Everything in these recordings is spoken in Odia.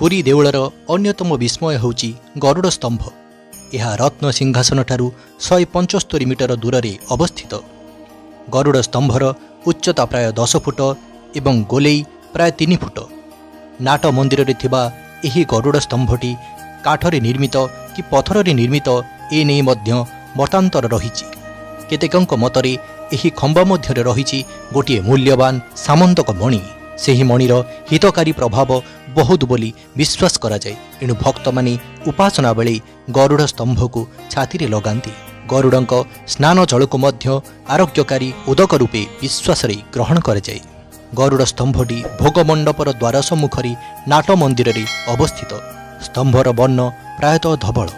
ପୁରୀ ଦେଉଳର ଅନ୍ୟତମ ବିସ୍ମୟ ହେଉଛି ଗରୁଡ଼ ସ୍ତମ୍ଭ। ଏହା ରତ୍ନ ସିଂହାସନଠାରୁ 175 ମିଟର ଦୂରରେ ଅବସ୍ଥିତ। ଗରୁଡ଼ ସ୍ତମ୍ଭର ଉଚ୍ଚତା ପ୍ରାୟ 10 ଫୁଟ ଏବଂ ଗୋଲେଇ ପ୍ରାୟ 3 ଫୁଟ। ନାଟ ମନ୍ଦିରରେ ଥିବା ଏହି ଗରୁଡ଼ ସ୍ତମ୍ଭଟି କାଠରେ ନିର୍ମିତ କି ପଥରରେ ନିର୍ମିତ, ଏ ନେଇ ମଧ୍ୟ ମତାନ୍ତର ରହିଛି। କେତେକଙ୍କ ମତରେ ଏହି ଖମ୍ବ ମଧ୍ୟରେ ରହିଛି ଗୋଟିଏ ମୂଲ୍ୟବାନ ସ୍ୟମନ୍ତକ ମଣି। ସେହି ମଣିର ହିତକାରୀ ପ୍ରଭାବ ବହୁତ ବୋଲି ବିଶ୍ୱାସ କରାଯାଏ। ଏଣୁ ଭକ୍ତମାନେ ଉପାସନା ବେଳେ ଗରୁଡ଼ ସ୍ତମ୍ଭକୁ ଛାତିରେ ଲଗାନ୍ତି। ଗରୁଡ଼ଙ୍କ ସ୍ନାନ ଜଳକୁ ମଧ୍ୟ ଆରୋଗ୍ୟକାରୀ ଉଦକ ରୂପେ ବିଶ୍ୱାସରେ ଗ୍ରହଣ କରାଯାଏ। ଗରୁଡ଼ ସ୍ତମ୍ଭଟି ଭୋଗ ମଣ୍ଡପର ଦ୍ୱାର ସମ୍ମୁଖରେ ନାଟ ମନ୍ଦିରରେ ଅବସ୍ଥିତ। ସ୍ତମ୍ଭର ବର୍ଣ୍ଣ ପ୍ରାୟତଃ ଧବଳ।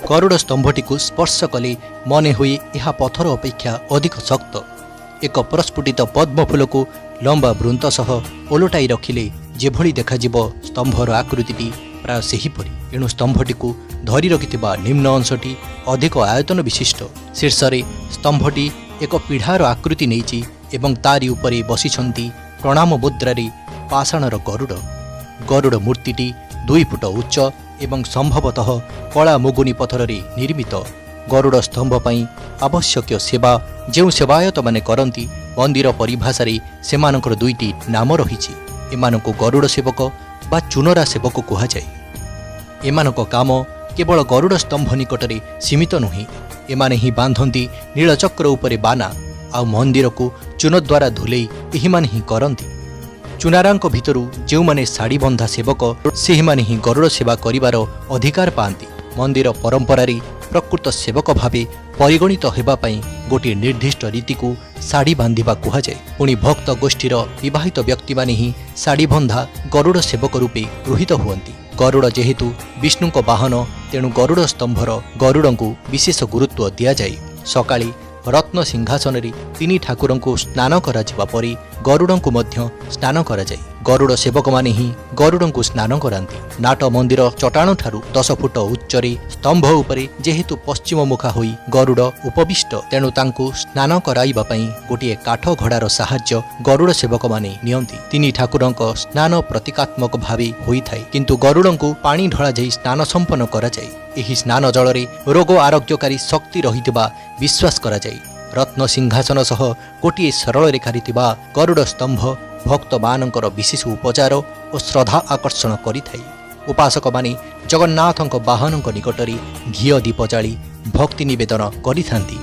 ଗରୁଡ଼ ସ୍ତମ୍ଭଟିକୁ ସ୍ପର୍ଶ କଲେ ମନେ ହୁଏ ଏହା ପଥର ଅପେକ୍ଷା ଅଧିକ ଶକ୍ତ। ଏକ ପ୍ରସ୍ଫୁଟିତ ପଦ୍ମ ଫୁଲକୁ ଲମ୍ବା ବୃନ୍ତ ସହ ଓଲଟାଇ ରଖିଲେ ଯେଭଳି ଦେଖାଯିବ, ସ୍ତମ୍ଭର ଆକୃତିଟି ପ୍ରାୟ ସେହିପରି। ଏଣୁ ସ୍ତମ୍ଭଟିକୁ ଧରି ରଖିଥିବା ନିମ୍ନ ଅଂଶଟି ଅଧିକ ଆୟତନ ବିଶିଷ୍ଟ। ଶୀର୍ଷରେ ସ୍ତମ୍ଭଟି ଏକ ପିଢ଼ାର ଆକୃତି ନେଇଛି ଏବଂ ତାରି ଉପରେ ବସିଛନ୍ତି ପ୍ରଣାମ ମୁଦ୍ରାରେ ପାଷାଣର ଗରୁଡ଼। ଗରୁଡ଼ ମୂର୍ତ୍ତିଟି 2 ଫୁଟ ଉଚ୍ଚ ଏବଂ ସମ୍ଭବତଃ କଳା ମୁଗୁନି ପଥରରେ ନିର୍ମିତ। ଗରୁଡ଼ ସ୍ତମ୍ଭ ପାଇଁ ଆବଶ୍ୟକୀୟ ସେବା ଯେଉଁ ସେବାୟତମାନେ କରନ୍ତି, ମନ୍ଦିର ପରିଭାଷାରେ ସେମାନଙ୍କର ଦୁଇଟି ନାମ ରହିଛି। ଏମାନଙ୍କୁ ଗରୁଡ଼ ସେବକ ବା ଚୁନରା ସେବକ କୁହାଯାଏ। ଏମାନଙ୍କ କାମ କେବଳ ଗରୁଡ଼ ସ୍ତମ୍ଭ ନିକଟରେ ସୀମିତ ନୁହେଁ। ଏମାନେ ହିଁ ବାନ୍ଧନ୍ତି ନୀଳଚକ୍ର ଉପରେ ବାନା, ଆଉ ମନ୍ଦିରକୁ ଚୂନ ଦ୍ୱାରା ଧୁଲେଇ ଏହିମାନେ ହିଁ କରନ୍ତି। ଚୁନାରାଙ୍କ ଭିତରୁ ଯେଉଁମାନେ ଶାଢ଼ୀ ବନ୍ଧା ସେବକ, ସେହିମାନେ ହିଁ ଗରୁଡ଼ ସେବା କରିବାର ଅଧିକାର ପାଆନ୍ତି। ମନ୍ଦିର ପରମ୍ପରାରେ ପ୍ରକୃତ ସେବକ ଭାବେ ପରିଗଣିତ ହେବା ପାଇଁ ଗୋଟିଏ ନିର୍ଦ୍ଦିଷ୍ଟ ରୀତିକୁ ଶାଢ଼ୀ ବାନ୍ଧିବା କୁହାଯାଏ। ପୁଣି ଭକ୍ତ ଗୋଷ୍ଠୀର ବିବାହିତ ବ୍ୟକ୍ତିମାନେ ହିଁ ଶାଢ଼ୀ ବନ୍ଧା ଗରୁଡ଼ ସେବକ ରୂପେ ଗୃହୀତ ହୁଅନ୍ତି। ଗରୁଡ଼ ଯେହେତୁ ବିଷ୍ଣୁଙ୍କ ବାହନ, ତେଣୁ ଗରୁଡ଼ ସ୍ତମ୍ଭର ଗରୁଡ଼ଙ୍କୁ ବିଶେଷ ଗୁରୁତ୍ୱ ଦିଆଯାଏ। ସକାଳେ ରତ୍ନ ସିଂହାସନରେ ତିନି ଠାକୁରଙ୍କୁ ସ୍ନାନ କରାଯିବା ପରେ ଗରୁଡ଼ଙ୍କୁ ମଧ୍ୟ ସ୍ନାନ କରାଯାଏ। ଗରୁଡ଼ ସେବକମାନେ ହିଁ ଗରୁଡ଼ଙ୍କୁ ସ୍ନାନ କରାନ୍ତି। ନାଟ ମନ୍ଦିର ଚଟାଣଠାରୁ 10 ଫୁଟ ଉଚ୍ଚରେ ସ୍ତମ୍ଭ ଉପରେ ଯେହେତୁ ପଶ୍ଚିମମୁଖା ହୋଇ ଗରୁଡ଼ ଉପବିଷ୍ଟ, ତେଣୁ ତାଙ୍କୁ ସ୍ନାନ କରାଇବା ପାଇଁ ଗୋଟିଏ କାଠ ଘୋଡ଼ାର ସାହାଯ୍ୟ ଗରୁଡ଼ ସେବକମାନେ ନିଅନ୍ତି। ତିନି ଠାକୁରଙ୍କ ସ୍ନାନ ପ୍ରତୀକାତ୍ମକ ଭାବେ ହୋଇଥାଏ, କିନ୍ତୁ ଗରୁଡ଼ଙ୍କୁ ପାଣି ଢଳାଯାଇ ସ୍ନାନ ସମ୍ପନ୍ନ କରାଯାଏ। ଏହି ସ୍ନାନ ଜଳରେ ରୋଗ ଆରୋଗ୍ୟକାରୀ ଶକ୍ତି ରହିଥିବା ବିଶ୍ୱାସ କରାଯାଏ। ରତ୍ନ ସିଂହାସନ ସହ ଗୋଟିଏ ସରଳ ରେଖାରେ ଥିବା ଗରୁଡ଼ ସ୍ତମ୍ଭ ଭକ୍ତମାନଙ୍କର ବିଶେଷ ଉପଚାର ଓ ଶ୍ରଦ୍ଧା ଆକର୍ଷଣ କରିଥାଏ। ଉପାସକମାନେ ଜଗନ୍ନାଥଙ୍କ ବାହନଙ୍କ ନିକଟରେ ଘିଅ ଦୀପ ଜାଳି ଭକ୍ତି ନିବେଦନ କରିଥାନ୍ତି।